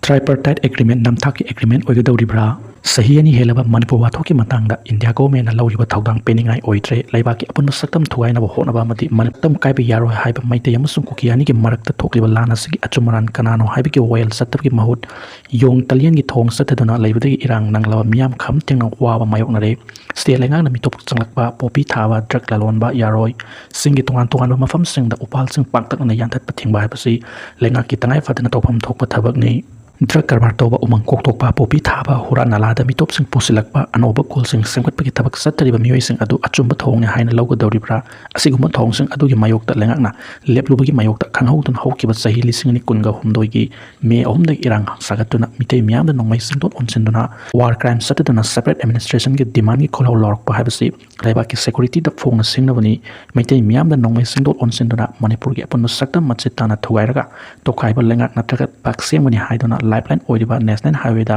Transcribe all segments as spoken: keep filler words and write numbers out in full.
Tripartite Agreement ꯅꯝꯊꯥꯛꯀꯤ agreement ꯑꯣꯏꯒꯗꯧꯔꯤꯕ꯭ꯔꯥ? ꯆꯍꯤ ꯑꯅꯤ ꯍꯦꯜꯂꯕ ꯃꯅꯤꯄꯨꯔ ꯋꯥꯊꯣꯛꯀꯤ ꯃꯇꯥꯡꯗ ꯏꯟꯗꯤꯌꯥ ꯒꯣꯚꯔꯟꯃꯦꯟꯠꯅ ꯂꯧꯔꯤꯕ ꯊꯧꯗꯥꯡ ꯄꯦꯟꯅꯤꯡꯉꯥꯏ ꯑꯣꯏꯗ꯭ꯔꯦ꯫ ꯂꯩꯕꯥꯛꯀꯤ ꯑꯄꯨꯟꯕ ꯁꯛꯇꯝ ꯊꯨꯒꯥꯏꯅꯕ ꯍꯣꯠꯅꯕ ꯑꯃꯗꯤ ꯃꯇꯝ ꯀꯥꯏꯕ ꯌꯥꯔꯣꯏ ꯍꯥꯏꯕ ꯃꯩꯇꯩ ꯑꯃꯁꯨꯡ ꯀꯨꯀꯤ ꯑꯅꯤꯒꯤ ꯃꯔꯛꯇ ꯊꯣꯛꯂꯤꯕ ꯂꯥꯟ ꯑꯁꯤꯒꯤ ꯑꯆꯨꯝ ꯑꯔꯥꯟ ꯀꯅꯥꯅꯣ ꯍꯥꯏꯕꯒꯤ ꯋꯥꯌꯦꯜ ꯆꯠꯇꯕꯒꯤ ꯃꯍꯨꯠ, ꯌꯣꯡ ꯇꯂꯤꯌꯟꯒꯤ ꯊꯧꯑꯣꯡ ꯆꯠꯊꯗꯨꯅ ꯂꯩꯕꯗꯒꯤ ꯏꯔꯥꯡ ꯅꯪꯂꯕ ꯃꯤꯌꯥꯝ ꯈꯝ ꯊꯦꯡꯅ ꯋꯥꯕ ꯃꯥꯌꯣꯛꯅꯔꯦ꯫ ꯁ꯭ꯇꯦꯠ ꯂꯩꯉꯥꯛꯅ ꯃꯤꯇꯣꯞ ꯆꯪꯂꯛꯄ, ꯄꯣꯄꯤ ꯊꯥꯕ, ꯗ꯭ꯔꯒ ꯂꯂꯣꯟꯕ, ꯌꯥꯔꯣꯏ, ꯆꯤꯡꯒꯤ ꯇꯣꯉꯥꯟ ꯇꯣꯉꯥꯟꯕ ꯃꯐꯝꯁꯤꯡꯗ ꯎꯄꯥꯜꯁꯤꯡ ꯄꯥꯛꯇꯛꯅꯅ ꯌꯥꯟꯊꯠꯄ ꯊꯤꯡꯕ ꯍꯥꯏꯕꯁꯤ ꯂꯩꯉꯥꯛꯀꯤ ꯇꯉꯥꯏ ꯐꯗꯅ ꯇꯧꯐꯝ ꯊꯣꯛꯄ ꯊꯕꯛꯅꯤ꯫ ꯗ꯭ꯔꯒ ꯀꯔꯕꯥꯔ ꯇꯧꯕ, ꯎꯃꯪ ꯀꯣꯛꯊꯣꯛꯄ, ꯄꯣꯄꯤ ꯊꯥꯕ, ꯍꯨꯔꯥ ꯅꯂꯥꯗ ꯃꯤꯇꯣꯞꯁꯤꯡ ꯄꯨꯁꯤꯜꯂꯛꯄ, ꯑꯅꯧꯕ ꯈꯨꯜꯁꯤꯡ ꯁꯦꯝꯒꯠꯄꯒꯤ ꯊꯕꯛ ꯆꯠꯊꯔꯤꯕ ꯃꯤꯑꯣꯏꯁꯤꯡ ꯑꯗꯨ ꯑꯆꯨꯝꯕ ꯊꯧꯑꯣꯡꯅꯤ ꯍꯥꯏꯅ ꯂꯧꯒꯗꯧꯔꯤꯕ꯭ꯔꯥ? ꯑꯁꯤꯒꯨꯝꯕ ꯊꯧꯑꯣꯡꯁꯤꯡ ꯑꯗꯨꯒꯤ ꯃꯥꯌꯣꯛꯇ ꯂꯩꯉꯥꯛꯅ ꯂꯦꯞꯂꯨꯕꯒꯤ ꯃꯥꯌꯣꯛꯇ ꯈꯪꯍꯧꯗꯅ ꯍꯧꯈꯤꯕ ꯆꯍꯤ ꯂꯤꯁꯤꯡ ꯑꯅꯤ ꯀꯨꯟꯒ ꯍꯨꯝꯗꯣꯏꯒꯤ ꯃꯦ ꯑꯍꯨꯝꯗꯒꯤ ꯏꯔꯥꯡ ꯁꯥꯒꯠꯇꯨꯅ ꯃꯤꯇꯩ ꯃꯤꯌꯥꯝꯗ ꯅꯣꯡꯃꯩ ꯆꯤꯡꯗꯣꯟ ꯑꯣꯟꯁꯤꯟꯗꯨꯅ war crime ꯆꯠꯊꯗꯨꯅ separate administrationꯒꯤ demandꯒꯤ ꯈꯣꯜꯂꯥꯎ ꯂꯥꯎꯔꯛꯄ ꯍꯥꯏꯕꯁꯤ ꯂꯩꯕꯥꯛꯀꯤ securityꯗ ꯐꯣꯡꯅ ꯁꯤꯡꯅꯕꯅꯤ꯫ ꯃꯩꯇꯩ ꯃꯤꯌꯥꯝꯗ ꯅꯣꯡꯃꯩ ꯆꯤꯡꯗꯣꯟ ꯑꯣꯟꯁꯤꯟꯗꯨꯅ ꯃꯅꯤꯄꯨꯔꯒꯤ ꯑꯄꯨꯟꯕ ꯁꯛꯇꯝ ꯃꯆꯦꯠ ꯇꯥꯅ ꯊꯨꯒꯥꯏꯔꯒ ꯇꯣꯈꯥꯏꯕ ꯂꯩꯉꯥꯛ ꯅꯠꯇ꯭ꯔꯒ ꯂꯩꯕꯥꯛ ꯁꯦꯝꯒꯅꯤ ꯍꯥꯏꯗꯨꯅ lifeline ꯑꯣꯏꯔꯤꯕ national highwayꯗ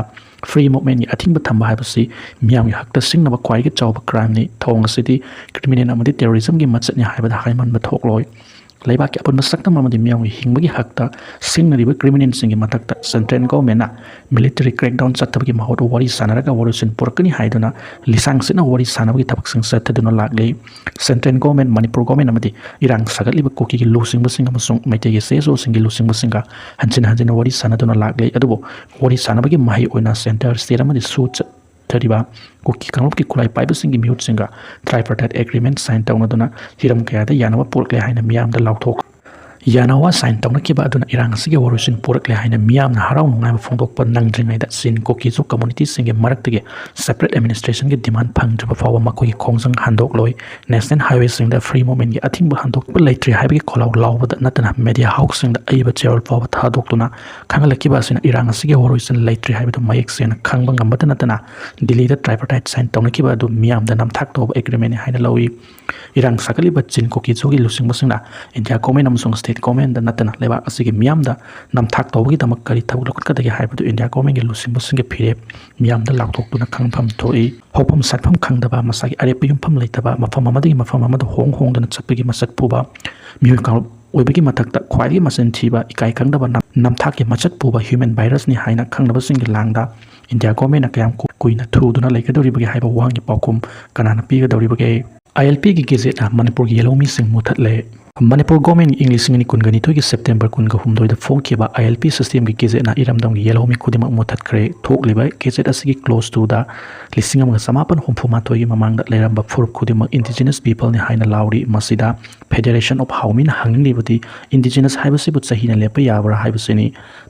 free movementꯀꯤ ꯑꯊꯤꯡꯕ ꯊꯝꯕ ꯍꯥꯏꯕꯁꯤ ꯃꯤꯌꯥꯝꯒꯤ ꯍꯛꯇ ꯁꯤꯡꯅꯕ ꯈ꯭ꯋꯥꯏꯗꯒꯤ ꯆꯥꯎꯕ crimeꯅꯤ꯫ ꯊꯧꯑꯣꯡ ꯑꯁꯤꯗꯤ criminal ꯑꯃꯗꯤ terrorismꯒꯤ ꯃꯆꯠꯅꯤ ꯍꯥꯏꯕꯗ ꯍꯥꯏꯃꯟꯕ ꯊꯣꯛꯂꯣꯏ꯫ ꯂꯩꯕꯥꯛꯀꯤ ꯑꯄꯨꯟꯕ ꯁꯛꯇꯝ ꯑꯃꯗꯤ ꯃꯤꯌꯥꯝꯒꯤ ꯍꯤꯡꯕꯒꯤ ꯍꯛꯇ ꯁꯤꯡꯅꯔꯤꯕ criminalꯁꯤꯡꯒꯤ ꯃꯊꯛꯇ central governmentꯅ military crackdown ꯆꯠꯊꯕꯒꯤ ꯃꯍꯨꯠ ꯋꯥꯔꯤ ꯁꯥꯟꯅꯔꯒ ꯋꯥꯔꯣꯏꯁꯤꯟ ꯄꯨꯔꯛꯀꯅꯤ ꯍꯥꯏꯗꯨꯅ ꯂꯤꯁꯥꯡ ꯁꯤꯠꯅ ꯋꯥꯔꯤ ꯁꯥꯟꯅꯕꯒꯤ ꯊꯕꯛꯁꯤꯡ ꯆꯠꯊꯗꯨꯅ ꯂꯥꯛꯂꯤ꯫ Central government, ꯃꯅꯤꯄꯨꯔ government ꯑꯃꯗꯤ ꯏꯔꯥꯡ ꯁꯥꯒꯠꯂꯤꯕ ꯀꯨꯀꯤꯒꯤ ꯂꯨꯆꯤꯡꯕꯁꯤꯡ ꯑꯃꯁꯨꯡ ꯃꯩꯇꯩꯒꯤ CSOꯁꯤꯡꯒꯤ ꯂꯨꯆꯤꯡꯕꯁꯤꯡꯒ ꯍꯟꯖꯤꯟ ꯍꯟꯖꯤꯟꯅ ꯋꯥꯔꯤ ꯁꯥꯟꯅꯗꯨꯅ ꯂꯥꯛꯂꯤ꯫ ꯑꯗꯨꯕꯨ ꯋꯥꯔꯤ ꯁꯥꯟꯅꯕꯒꯤ ꯃꯍꯩ ꯑꯣꯏꯅ centre, state ꯑꯃꯗꯤ ꯁꯨ ꯆꯠꯊꯔꯤꯕ ꯀꯨꯀꯤ ꯀꯥꯡꯂꯨꯞꯀꯤ ꯈꯨꯠꯂꯥꯏ ꯄꯥꯏꯕꯁꯤꯡꯒꯤ ꯃꯤꯍꯨꯠꯁꯤꯡꯒ tripartite agreement sign ꯇꯧꯅꯗꯨꯅ ꯍꯤꯔꯝ ꯀꯌꯥꯗ ꯌꯥꯅꯕ ꯄꯨꯔꯛꯂꯦ ꯍꯥꯏꯅ ꯃꯤꯌꯥꯝꯗ ꯂꯥꯎꯊꯣꯛ ꯌꯥꯅꯋꯥ sign ꯇꯧꯅꯈꯤꯕ ꯑꯗꯨꯅ ꯏꯔꯥꯡ ꯑꯁꯤꯒꯤ ꯋꯥꯔꯣꯏꯁꯤꯟ ꯄꯨꯔꯛꯂꯦ ꯍꯥꯏꯅ ꯃꯤꯌꯥꯝꯅ ꯍꯔꯥꯎ ꯅꯨꯡꯉꯥꯏꯕ ꯐꯣꯡꯗꯣꯛꯄ ꯅꯪꯗ꯭ꯔꯤꯉꯩꯗ ꯆꯤꯟ ꯀꯨꯀꯤꯁꯨ communityꯁꯤꯡꯒꯤ ꯃꯔꯛꯇꯒꯤ separate administrationꯒꯤ demand ꯐꯪꯗ꯭ꯔꯤꯕ ꯐꯥꯎꯕ ꯃꯈꯣꯏꯒꯤ ꯈꯣꯡꯖꯪ ꯍꯟꯗꯣꯛꯂꯣꯏ꯫ National highwayꯁꯤꯡꯗ free movementꯀꯤ ꯑꯊꯤꯡꯕ ꯍꯟꯗꯣꯛꯄ ꯂꯩꯇ꯭ꯔꯤ ꯍꯥꯏꯕꯒꯤ ꯈꯣꯜꯂꯥꯎ ꯂꯥꯎꯕꯗ ꯅꯠꯇꯅ media houseꯁꯤꯡꯗ ꯑꯏꯕ ꯆꯦꯔꯣꯜ ꯐꯥꯎꯕ ꯊꯥꯗꯣꯛꯇꯨꯅ ꯈꯪꯍꯜꯂꯛꯈꯤꯕ ꯑꯁꯤꯅ ꯏꯔꯥꯡ ꯑꯁꯤꯒꯤ ꯋꯥꯔꯣꯏꯁꯤꯟ ꯂꯩꯇ꯭ꯔꯤ ꯍꯥꯏꯕꯗꯨ ꯃꯌꯦꯛ ꯁꯦꯡꯅ ꯈꯪꯕ ꯉꯝꯕꯇ ꯅꯠꯇꯅ ꯗꯤꯜꯂꯤꯗ tripartite sign ꯇꯧꯅꯈꯤꯕ ꯑꯗꯨ ꯃꯤꯌꯥꯝꯗ ꯅꯝꯊꯥꯛ ꯇꯧꯕ agreementꯅꯤ ꯍꯥꯏꯅ ꯂꯧꯏ꯫ ꯏꯔꯥꯡ ꯁꯥꯒꯠꯂꯤꯕ ꯆꯤꯟ ꯀꯨꯀꯤꯁꯨꯒꯤ ꯂꯨꯆꯤꯡꯕꯁꯤꯡꯅ ꯏꯟꯗꯤꯌꯥ government ꯑꯃꯁꯨꯡ state governmentꯗ ꯅꯠꯇꯅ ꯂꯩꯕꯥꯛ ꯑꯁꯤꯒꯤ ꯃꯤꯌꯥꯝꯗ ꯅꯝꯊꯥꯛ ꯇꯧꯕꯒꯤꯗꯃꯛ ꯀꯔꯤ ꯊꯕꯛ ꯂꯧꯈꯠꯀꯗꯒꯦ ꯍꯥꯏꯕꯗꯨ ꯏꯟꯗꯤꯌꯥ governmentꯀꯤ ꯂꯨꯆꯤꯡꯕꯁꯤꯡꯒꯤ ꯐꯤꯔꯦꯞ ꯃꯤꯌꯥꯝꯗ ꯂꯥꯎꯊꯣꯛꯇꯨꯅ ꯈꯪꯐꯝ ꯊꯣꯛꯏ꯫ ꯍꯧꯐꯝ ꯁꯥꯠꯐꯝ ꯈꯪꯗꯕ, ꯃꯁꯥꯒꯤ ꯑꯔꯦꯞꯄ ꯌꯨꯝꯐꯝ ꯂꯩꯇꯕ, ꯃꯐꯝ ꯑꯃꯗꯒꯤ ꯃꯐꯝ ꯑꯃꯗ ꯍꯣꯡ ꯍꯣꯡꯗꯨꯅ ꯆꯠꯄꯒꯤ ꯃꯁꯛ ꯄꯨꯕ ꯃꯤꯑꯣꯏ ꯀꯥꯡꯂꯨꯞ ꯑꯣꯏꯕꯒꯤ ꯃꯊꯛꯇ ꯈ꯭ꯋꯥꯏꯗꯒꯤ ꯃꯆꯤꯟ ꯊꯤꯕ, ꯏꯀꯥꯏ ꯈꯪꯗꯕ, ꯅꯝ-, ꯅꯝꯊꯥꯛꯀꯤ ꯃꯆꯠ ꯄꯨꯕ human virusꯅꯤ ꯍꯥꯏꯅ ꯈꯪꯅꯕꯁꯤꯡꯒꯤ ꯂꯥꯡꯗ ꯏꯟꯗꯤꯌꯥ ꯒꯣꯔꯃꯦꯟꯅ ꯀꯌꯥꯝ ꯀꯨ-, ꯀꯨꯏꯅ ꯊꯨꯗꯨꯅ ꯂꯩꯒꯗꯧꯔꯤꯕꯒꯦ ꯍꯥꯏꯕ ꯋꯥꯍꯪꯒꯤ ꯄꯥꯎꯈꯨꯝ ꯀꯅꯥꯅ ꯄꯤꯒꯗꯧꯔꯤꯕꯒꯦ? ILPꯒꯤ ꯒꯦꯖꯦꯠꯅ ꯃꯅꯤꯄꯨꯔꯒꯤ ꯌꯦꯜꯍꯧꯃꯤꯁꯤꯡ ꯃꯨꯊꯠꯂꯦ꯫ ꯃꯅꯤꯄꯨꯔ ꯒꯣꯔꯃꯦꯟꯒꯤ ꯏꯪ ꯂꯤꯁꯤꯡ ꯑꯅꯤ ꯀꯨꯟꯒ ꯅꯤꯊꯣꯏꯒꯤ ꯁꯦꯞꯇꯦꯝꯕꯔ ꯀꯨꯟꯒ ꯍꯨꯝꯗꯣꯏꯗ ꯐꯣꯡꯈꯤꯕ ILP systemꯒꯤ ꯒꯦꯖꯦꯠꯅ ꯏꯔꯝꯗꯝꯒꯤ ꯌꯦꯜꯍꯧꯃꯤ ꯈꯨꯗꯤꯡꯃꯛ ꯃꯨꯊꯠꯈ꯭ꯔꯦ꯫ ꯊꯣꯛꯂꯤꯕ ꯒꯦꯖꯦꯠ ꯑꯁꯤꯒꯤ clause twoꯗ ꯂꯤꯁꯤꯡ ꯑꯃꯒ ꯆꯃꯥꯄꯟ ꯍꯨꯝꯐꯨ ꯃꯥꯊꯣꯏꯒꯤ ꯃꯃꯥꯡꯗ ꯂꯩꯔꯝꯕ ꯐꯨꯔꯨꯞ ꯈꯨꯗꯤꯡꯃꯛ indigenous peopleꯅꯤ ꯍꯥꯏꯅ ꯂꯥꯎꯔꯤ꯫ ꯃꯁꯤꯗ Federation of Haomeeꯅ ꯍꯪꯅꯤꯡꯂꯤꯕꯗꯤ indigenous ꯍꯥꯏꯕꯁꯤꯕꯨ ꯆꯍꯤꯅ ꯂꯦꯞꯄ ꯌꯥꯕ꯭ꯔꯥ ꯍꯥꯏꯕꯁꯤꯅꯤ꯫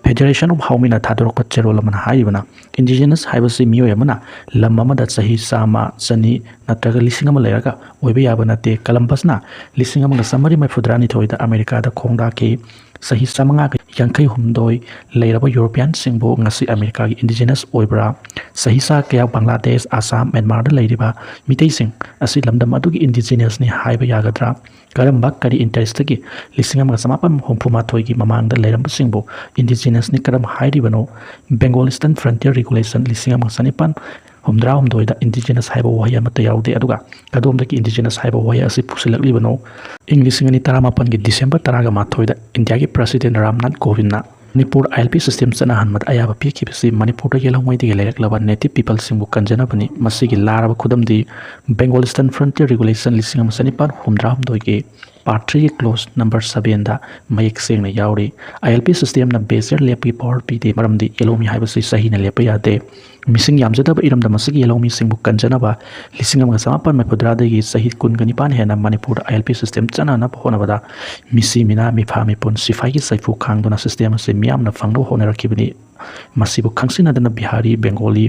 Federation of Haomeeꯅ ꯊꯥꯗꯣꯔꯛꯄ ꯆꯦꯔꯣꯜ ꯑꯃꯅ ꯍꯥꯏꯔꯤꯕꯅ indigenous ꯍꯥꯏꯕꯁꯤ ꯃꯤꯑꯣꯏ ꯑꯃꯅ ꯂꯝ ꯑꯃꯗ ꯆꯍꯤ ꯆꯥꯝꯃ, ꯆꯅꯤ ꯅꯠꯇ꯭ꯔꯒ ꯂꯤꯁꯤꯡ ꯑꯃ ꯂꯩꯔꯒ ꯑꯣꯏꯕ ꯌꯥꯕ ꯅꯠꯇꯦ꯫ ꯀꯂꯝꯕꯁꯅ ꯂꯤꯁꯤꯡ ꯑꯃꯒ ꯆꯥꯃꯔꯤ ꯃꯔꯤꯐꯨꯇꯔꯥꯅꯤꯊꯣꯏꯗ ꯑꯃꯦꯔꯤꯀꯥꯗ ꯈꯣꯡꯗꯥꯈꯤ꯫ ꯆꯍꯤ ꯆꯥꯃꯉꯥꯒ ꯌꯥꯡꯈꯩ ꯍꯨꯝꯗꯣꯏ ꯂꯩꯔꯕ ꯌꯨꯔꯣꯄꯤꯌꯥꯟꯁꯤꯡꯕꯨ ꯉꯁꯤ ꯑꯃꯦꯔꯤꯀꯥꯒꯤ indigenous ꯑꯣꯏꯕ꯭ꯔꯥ? ꯆꯍꯤ ꯆꯥ ꯀꯌꯥ ꯕꯪꯒ꯭ꯂꯥꯗꯦꯁ, ꯑꯁꯥꯝ, ꯃ꯭ꯌꯥꯟꯃꯥꯔꯗ ꯂꯩꯔꯤꯕ ꯃꯤꯇꯩꯁꯤꯡ ꯑꯁꯤ ꯂꯝꯗꯝ ꯑꯗꯨꯒꯤ indigenousꯅꯤ ꯍꯥꯏꯕ ꯌꯥꯒꯗ꯭ꯔꯥ? ꯀꯔꯝꯕ, ꯀꯔꯤ interestꯇꯒꯤ ꯂꯤꯁꯤꯡ ꯑꯃꯒ ꯆꯃꯥꯄꯟ ꯍꯨꯝꯐꯨ ꯃꯥꯊꯣꯏꯒꯤ ꯃꯃꯥꯡꯗ ꯂꯩꯔꯝꯕꯁꯤꯡꯕꯨ indigenousꯅꯤ ꯀꯔꯝ ꯍꯥꯏꯔꯤꯕꯅꯣ? Bengal Eastern Frontier Regulation ꯂꯤꯁꯤꯡ ꯑꯃꯒ ꯆꯅꯤꯄꯥꯟ ꯍꯨꯝꯗ꯭ꯔꯥ ꯍꯨꯝꯗꯣꯏꯗ indigenous ꯍꯥꯏꯕ ꯋꯥꯍꯩ ꯑꯃꯠꯇ ꯌꯥꯎꯗꯦ꯫ ꯑꯗꯨꯒ ꯀꯗꯣꯝꯗꯒꯤ indigenous ꯍꯥꯏꯕ ꯋꯥꯍꯩ ꯑꯁꯤ ꯄꯨꯁꯤꯜꯂꯛꯂꯤꯕꯅꯣ? ꯏꯪ ꯂꯤꯁꯤꯡ ꯑꯅꯤ ꯇꯔꯥꯃꯥꯄꯟꯒꯤ ꯗꯤꯁꯦꯝꯕꯔ ꯇꯔꯥꯒ ꯃꯥꯊꯣꯏꯗ ꯏꯟꯗꯤꯌꯥꯒꯤ President Ramnath ꯀꯣꯕꯤꯟꯗꯅ Manipur ILP system ꯆꯠꯅꯍꯟꯕꯗ ꯑꯌꯥꯕ ꯄꯤꯈꯤꯕꯁꯤ ꯃꯅꯤꯄꯨꯔꯗ ꯌꯦꯜꯍꯧꯉꯩꯗꯒꯤ ꯂꯩꯔꯛꯂꯕ native peopleꯁꯤꯡꯕꯨ ꯀꯟꯖꯅꯕꯅꯤ꯫ ꯃꯁꯤꯒꯤ ꯂꯥꯔꯕ ꯈꯨꯗꯝꯗꯤ Bengal Eastern Frontier Regulation ꯂꯤꯁꯤꯡ ꯑꯃ ꯆꯅꯤꯄꯥꯟ ꯍꯨꯝꯗ꯭ꯔꯥ ꯍꯨꯝꯗꯣꯏꯒꯤ part threeꯒꯤ clause number sevenꯗ ꯃꯌꯦꯛ ꯁꯦꯡꯅ ꯌꯥꯎꯔꯤ꯫ ILP systemꯅ ꯕꯦꯖꯔ ꯂꯦꯞꯄꯒꯤ power ꯄꯤꯗꯦ, ꯃꯔꯝꯗꯤ ꯌꯦꯜꯍꯧꯃꯤ ꯍꯥꯏꯕꯁꯤ ꯆꯍꯤꯅ ꯂꯦꯞꯄ ꯌꯥꯗꯦ꯫ ꯃꯤꯁꯤꯡ ꯌꯥꯝꯖꯗꯕ ꯏꯔꯝꯗꯝ ꯑꯁꯤꯒꯤ ꯌꯦꯜꯍꯧꯃꯤꯁꯤꯡꯕꯨ ꯀꯟꯖꯅꯕ ꯂꯤꯁꯤꯡ ꯑꯃꯒ ꯆꯃꯥꯄꯟ ꯃꯔꯤꯐꯨꯇꯔꯥꯗꯒꯤ ꯆꯍꯤ ꯀꯨꯟꯒ ꯅꯤꯄꯥꯟ ꯍꯦꯟꯅ ꯃꯅꯤꯄꯨꯔꯗ ILP system ꯆꯠꯅꯅꯕ ꯍꯣꯠꯅꯕꯗ ꯃꯤꯁꯤ ꯃꯤꯅꯥ, ꯃꯤꯐꯥ ꯃꯤꯄꯨꯟ, ꯁꯤꯐꯥꯏꯒꯤ ꯆꯩꯐꯨ ꯈꯥꯡꯗꯨꯅ system ꯑꯁꯤ ꯃꯤꯌꯥꯝꯅ ꯐꯪꯅꯕ ꯍꯣꯠꯅꯔꯛꯈꯤꯕꯅꯤ꯫ ꯃꯁꯤꯕꯨ ꯈꯪꯁꯤꯟꯅꯗꯅ ꯕꯤꯍꯥꯔꯤ, ꯕꯦꯡꯒꯣꯂꯤ,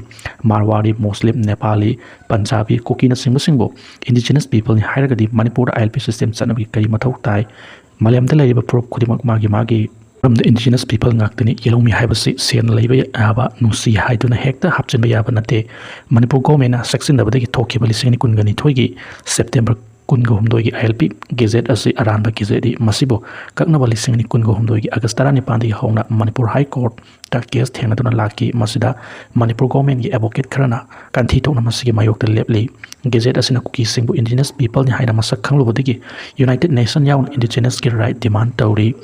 ꯃꯥꯔꯋꯥꯔꯤ, ꯃꯨꯁꯂꯤꯝ, ꯅꯦꯄꯥꯂꯤ, ꯄꯟꯖꯥꯕꯤ, ꯀꯨꯀꯤꯅꯆꯤꯡꯕꯁꯤꯡꯕꯨ indigenous peopleꯅꯤ ꯍꯥꯏꯔꯒꯗꯤ ꯃꯅꯤꯄꯨꯔꯗ ILP system ꯆꯠꯅꯕꯒꯤ ꯀꯔꯤ ꯃꯊꯧ ꯇꯥꯏ? ꯃꯥꯂꯦꯝꯗ ꯂꯩꯔꯤꯕ ꯐꯨꯔꯨꯞ ꯈꯨꯗꯤꯡꯃꯛ ꯃꯥꯒꯤ ꯃꯥꯒꯤ ꯃꯔꯝꯗ indigenous people ꯉꯥꯛꯇꯅꯤ꯫ ꯌꯦꯜꯍꯧꯃꯤ ꯍꯥꯏꯕꯁꯤ ꯁꯦꯜꯅ ꯂꯩꯕ ꯌꯥꯕ, ꯅꯨꯡꯁꯤ ꯍꯥꯏꯗꯨꯅ ꯍꯦꯛꯇ ꯍꯥꯞꯆꯤꯟꯕ ꯌꯥꯕ ꯅꯠꯇꯦ꯫ ꯃꯅꯤꯄꯨꯔ ꯒꯣꯔꯃꯦꯟꯅ ꯆꯦꯛꯁꯤꯟꯗꯕꯗꯒꯤ ꯊꯣꯛꯈꯤꯕ ꯂꯤꯁꯤꯡ ꯑꯅꯤ ꯀꯨꯟꯒ ꯅꯤꯊꯣꯏꯒꯤ ꯁꯦꯞꯇꯦꯝꯕꯔ ꯀꯨꯟꯒ ꯍꯨꯝꯗꯣꯏꯒꯤ ILP ꯒꯦꯖꯦꯠ ꯑꯁꯤ ꯑꯔꯥꯟꯕ ꯒꯦꯖꯦꯠꯅꯤ꯫ ꯃꯁꯤꯕꯨ ꯀꯛꯅꯕ ꯂꯤꯁꯤꯡ ꯑꯅꯤ ꯀꯨꯟꯒ ꯍꯨꯝꯗꯣꯏꯒꯤ ꯑꯥꯒꯁ ꯇꯔꯥꯅꯤꯄꯥꯟꯗꯒꯤ ꯍꯧꯅ ꯃꯅꯤꯄꯨꯔ ꯍꯥꯏ ꯀꯣꯔꯠ, ꯀꯦꯁ ꯊꯦꯡꯅꯗꯨꯅ ꯂꯥꯛꯈꯤ꯫ ꯃꯁꯤꯗ ꯃꯅꯤꯄꯨꯔ ꯒꯣꯔꯃꯦꯟꯒꯤ ꯑꯦꯗꯚꯣꯀꯦꯠ ꯈꯔꯅ ꯀꯟꯊꯤ ꯊꯣꯛꯅ ꯃꯁꯤꯒꯤ ꯃꯥꯌꯣꯛꯇ ꯂꯦꯞꯂꯤ꯫ ꯒꯦꯖꯦꯠ ꯑꯁꯤꯅ ꯀꯨꯀꯤꯁꯤꯡꯕꯨ ꯏꯟꯗꯤꯖꯤꯅꯁ ꯄꯤꯄꯜꯅꯤ ꯍꯥꯏꯅ ꯃꯁꯛ ꯈꯪꯂꯨꯕꯗꯒꯤ ꯌꯨꯅꯥꯏꯇꯦꯗ ꯅꯦꯁꯟ ꯌꯥꯎꯅ ꯏꯟꯗꯤꯖꯤꯅꯁꯀꯤ ꯔꯥꯏꯠ ꯗꯤꯃꯥꯟ ꯇꯧꯔꯤ꯫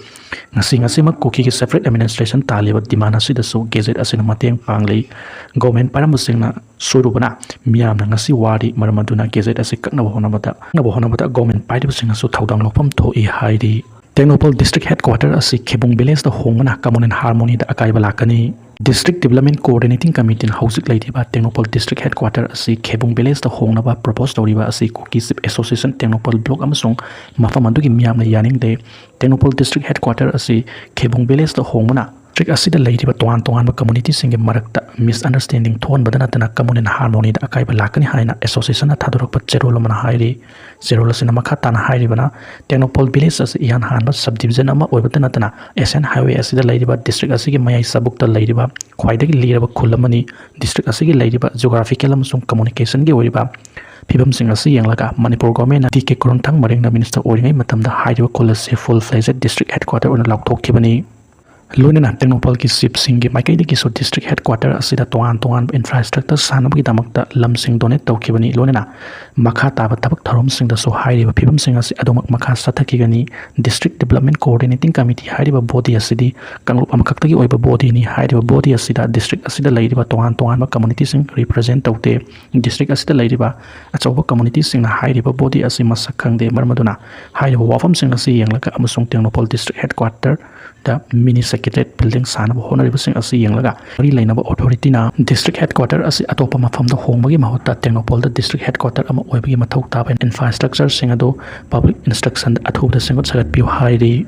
ꯉꯁꯤ ꯉꯁꯤꯃꯛ ꯀꯨꯀꯤꯒꯤ ꯁꯦꯄꯔꯦꯠ ꯑꯦꯗꯃꯤꯅꯤꯁꯇ꯭ꯔꯦꯁꯟ ꯇꯥꯜꯂꯤꯕ ꯗꯤꯃꯥꯟ ꯑꯁꯤꯗꯁꯨ ꯒꯦꯖꯦꯠ ꯑꯁꯤꯅ ꯃꯇꯦꯡ ꯄꯥꯡꯂꯤ꯫ ꯒꯣꯔꯃꯦꯟ ꯄꯥꯏꯔꯝꯕꯁꯤꯡꯅ ꯁꯣꯏꯔꯨꯕꯅ ꯃꯤꯌꯥꯝꯅ ꯉꯁꯤ ꯋꯥꯔꯤ꯫ ꯃꯔꯝ ꯑꯗꯨꯅ ꯒꯦꯖꯦꯠ ꯑꯁꯤ ꯀꯛꯅꯕ ꯍꯣꯠꯅꯕꯗ, ꯀꯛꯅꯕ ꯍꯣꯠꯅꯕꯗ ꯒꯣꯔꯃꯦꯟ ꯄꯥꯏꯔꯤꯕꯁꯤꯡꯅꯁꯨ ꯊꯧꯗꯥꯡ ꯂꯧꯐꯝ ꯊꯣꯛꯏ ꯍꯥꯏꯔꯤ꯫ ꯇꯦꯡꯅꯧꯄꯜ ꯗꯤꯁꯇ꯭ꯔꯤꯛ ꯍꯦꯗꯀ꯭ꯋꯥꯇꯔ ꯑꯁꯤ ꯈꯦꯕꯨꯡ ꯚꯤꯂꯦꯖꯇ ꯍꯣꯡꯕꯅ ꯀꯃꯟ ꯑꯦꯟ ꯍꯥꯔꯃꯣꯅꯤꯗ ꯑꯀꯥꯏꯕ ꯂꯥꯛꯀꯅꯤ꯫ ꯗꯤꯁꯇ꯭ꯔꯤꯛ ꯗꯤꯕꯂꯞꯃꯦꯟ ꯀꯣꯑꯣꯔꯗꯤꯅꯦꯇꯤꯡ ꯀꯃꯤꯇꯤꯅ ꯍꯧꯖꯤꯛ ꯂꯩꯔꯤꯕ ꯇꯦꯡꯅꯧꯄꯜ ꯗꯤꯁꯇ꯭ꯔꯤꯛ ꯍꯦꯗꯀ꯭ꯋꯥꯇꯔ ꯑꯁꯤ ꯈꯦꯕꯨꯡ ꯚꯤꯂꯦꯖꯇ ꯍꯣꯡꯅꯕ ꯄ꯭ꯔꯣꯄꯣꯁ ꯇꯧꯔꯤꯕ ꯑꯁꯤ ꯀꯨꯀꯤ ꯆꯤꯐ ꯑꯦꯁꯣꯁꯤꯌꯦꯁꯟ ꯇꯦꯡꯅꯧꯄꯜ ꯕ꯭ꯂꯣꯛ ꯑꯃꯁꯨꯡ ꯃꯐꯝ ꯑꯗꯨꯒꯤ ꯃꯤꯌꯥꯝꯅ ꯌꯥꯅꯤꯡꯗꯦ꯫ ꯇꯦꯡꯅꯧꯄꯜ ꯗꯤꯁꯇ꯭ꯔꯤꯛ ꯍꯦꯗꯀ꯭ꯋꯥꯇꯔ ꯑꯁꯤ ꯈꯦꯕꯨꯡ ꯚꯤꯂꯦꯖꯇ ꯍꯣꯡꯕꯅ ꯗꯤꯁꯇ꯭ꯔꯤꯛ ꯑꯁꯤꯗ ꯂꯩꯔꯤꯕ ꯇꯣꯉꯥꯟ ꯇꯣꯉꯥꯟꯕ ꯀꯝꯃꯨꯅꯤꯇꯤꯁꯤꯡꯒꯤ ꯃꯔꯛꯇ ꯃꯤꯁꯑꯟꯗꯔꯁꯇꯦꯟꯗꯤꯡ ꯊꯣꯛꯍꯟꯕꯗ ꯅꯠꯇꯅ ꯀꯃꯟ ꯑꯦꯟ ꯍꯥꯔꯃꯣꯅꯤꯗ ꯑꯀꯥꯏꯕ ꯂꯥꯛꯀꯅꯤ ꯍꯥꯏꯅ ꯑꯦꯁꯣꯁꯤꯌꯦꯁꯟꯅ ꯊꯥꯗꯣꯔꯛꯄ ꯆꯦꯔꯣꯜ ꯑꯃꯅ ꯍꯥꯏꯔꯤ꯫ ꯆꯦꯔꯣꯜ ꯑꯁꯤꯅ ꯃꯈꯥ ꯇꯥꯅ ꯍꯥꯏꯔꯤꯕꯅ, ꯇꯦꯡꯅꯧꯄꯜ ꯚꯤꯂꯦꯖ ꯑꯁꯤ ꯏꯍꯥꯟ ꯍꯥꯟꯕ ꯁꯕ ꯗꯤꯕꯤꯖꯟ ꯑꯃ ꯑꯣꯏꯕꯇ ꯅꯠꯇꯅ ꯑꯦꯁꯤꯌꯟ ꯍꯥꯏꯋꯦ ꯑꯁꯤꯗ ꯂꯩꯔꯤꯕ ꯗꯤꯁꯇ꯭ꯔꯤꯛ ꯑꯁꯤꯒꯤ ꯃꯌꯥꯏ ꯆꯕꯨꯛꯇ ꯂꯩꯔꯤꯕ ꯈ꯭ꯋꯥꯏꯗꯒꯤ ꯂꯤꯔꯕ ꯈꯨꯜ ꯑꯃꯅꯤ꯫ ꯗꯤꯁꯇ꯭ꯔꯤꯛ ꯑꯁꯤꯒꯤ ꯂꯩꯔꯤꯕ ꯖꯤꯑꯣꯒ꯭ꯔꯥꯐꯤꯀꯦꯜ ꯑꯃꯁꯨꯡ ꯀꯝꯃꯨꯅꯤꯀꯦꯁꯟꯒꯤ ꯑꯣꯏꯔꯤꯕ ꯐꯤꯕꯝꯁꯤꯡ ꯑꯁꯤ ꯌꯦꯡꯂꯒ ꯃꯅꯤꯄꯨꯔ ꯒꯣꯔꯃꯦꯟꯅ ꯗꯤ ꯀꯦ ꯀꯣꯔꯣꯟꯊꯪ ꯃꯔꯤꯡꯅ ꯃꯤꯅꯤꯁꯇꯔ ꯑꯣꯏꯔꯤꯉꯩ ꯃꯇꯝꯗ ꯍꯥꯏꯔꯤꯕ ꯈꯨꯜ ꯑꯁꯤ ꯐꯨꯜ ꯐ꯭ꯂꯦꯖꯦꯗ ꯗꯤꯁꯇ꯭ꯔꯤꯛ ꯍꯦꯗꯀ꯭ꯋꯥꯇꯔ ꯑꯣꯏꯅ ꯂꯥꯎꯊꯣꯛꯈꯤꯕꯅꯤ꯫ ꯂꯣꯏꯅꯅ ꯇꯦꯡꯅꯧꯄꯜꯒꯤ ꯆꯤꯐꯁꯤꯡꯒꯤ ꯃꯥꯏꯀꯩꯗꯒꯤꯁꯨ ꯗꯤꯁꯇ꯭ꯔꯤꯛ ꯍꯦꯗꯀ꯭ꯋꯥꯇꯔ ꯑꯁꯤꯗ ꯇꯣꯉꯥꯟ ꯇꯣꯉꯥꯟꯕ ꯏꯟꯐ꯭ꯔꯥꯁ꯭ꯇ꯭ꯔꯛꯆꯔ ꯁꯥꯅꯕꯒꯤꯗꯃꯛꯇ ꯂꯝꯁꯤꯡ ꯗꯣꯅꯦꯠ ꯇꯧꯈꯤꯕꯅꯤ꯫ ꯂꯣꯏꯅꯅ ꯃꯈꯥ ꯇꯥꯕ ꯊꯕꯛ ꯊꯧꯔꯝꯁꯤꯡꯗꯁꯨ ꯍꯥꯏꯔꯤꯕ ꯐꯤꯕꯝꯁꯤꯡ ꯑꯁꯤ ꯑꯗꯨꯃꯛ ꯃꯈꯥ ꯆꯠꯊꯈꯤꯒꯅꯤ꯫ ꯗꯤꯁꯇ꯭ꯔꯤꯛ ꯗꯤꯕꯂꯞꯃꯦꯟ ꯀꯣꯑꯣꯔꯗꯤꯅꯦꯇꯤꯡ ꯀꯃꯤꯇꯤ ꯍꯥꯏꯔꯤꯕ ꯕꯣꯗꯤ ꯑꯁꯤꯗꯤ ꯀꯥꯡꯂꯨꯞ ꯑꯃꯈꯛꯇꯒꯤ ꯑꯣꯏꯕ ꯕꯣꯗꯤꯅꯤ꯫ ꯍꯥꯏꯔꯤꯕ ꯕꯣꯗꯤ ꯑꯁꯤꯗ ꯗꯤꯁꯇ꯭ꯔꯤꯛ ꯑꯁꯤꯗ ꯂꯩꯔꯤꯕ ꯇꯣꯉꯥꯟ ꯇꯣꯉꯥꯟꯕ ꯀꯝꯃꯨꯅꯤꯇꯤꯁꯤꯡ ꯔꯤꯄ꯭ꯔꯖꯦꯟ ꯇꯧꯗꯦ꯫ ꯗꯤꯁꯇ꯭ꯔꯤꯛ ꯑꯁꯤꯗ ꯂꯩꯔꯤꯕ ꯑꯆꯧꯕ ꯀꯝꯃꯨꯅꯤꯇꯤꯁꯤꯡꯅ ꯍꯥꯏꯔꯤꯕ ꯕꯣꯗꯤ ꯑꯁꯤ ꯃꯁꯛ ꯈꯪꯗꯦ꯫ ꯃꯔꯝ ꯑꯗꯨꯅ ꯍꯥꯏꯔꯤꯕ ꯋꯥꯐꯝꯁꯤꯡ ꯑꯁꯤ ꯌꯦꯡꯂꯒ ꯑꯃꯁꯨꯡ ꯇꯦꯡꯅꯧꯄꯜ ꯗꯤꯁꯇ꯭ꯔꯤꯛ ꯍꯦꯗꯀ꯭ꯋꯥꯇꯔꯗ ꯃꯤꯅꯤ ꯁꯦꯀ꯭ꯔꯦꯇꯦꯔꯤꯌꯦꯠ ꯕꯤꯜꯗꯤꯡ ꯁꯥꯅꯕ ꯍꯣꯠꯅꯔꯤꯕꯁꯤꯡ ꯑꯁꯤ ꯌꯦꯡꯂꯒ ꯃꯔꯤ ꯂꯩꯅꯕ ꯑꯣꯊꯣꯔꯤꯇꯤꯅ ꯗꯤꯁꯇ꯭ꯔꯤꯛ ꯍꯦꯗꯀ꯭ꯋꯥꯇꯔ ꯑꯁꯤ ꯑꯇꯣꯞꯄ ꯃꯐꯝꯗ ꯍꯣꯡꯕꯒꯤ ꯃꯍꯨꯠꯇ ꯇꯦꯡꯅꯧꯄꯜꯗ ꯗꯤꯁꯇ꯭ꯔꯤꯛ ꯍꯦꯗꯀ꯭ꯋꯥꯇꯔ ꯑꯃ ꯑꯣꯏꯕꯒꯤ ꯃꯊꯧ ꯇꯥꯕ ꯏꯟꯐ꯭ꯔꯥꯁ꯭ꯇ꯭ꯔꯛꯆꯔꯁꯤꯡ ꯑꯗꯨ ꯄꯕ꯭ꯂꯤꯛ ꯏꯟꯁꯇ꯭ꯔꯛꯁꯟꯗ ꯑꯊꯨꯕꯗ ꯁꯦꯝꯒꯠ ꯁꯥꯒꯠꯄꯤꯌꯨ ꯍꯥꯏꯔꯤ꯫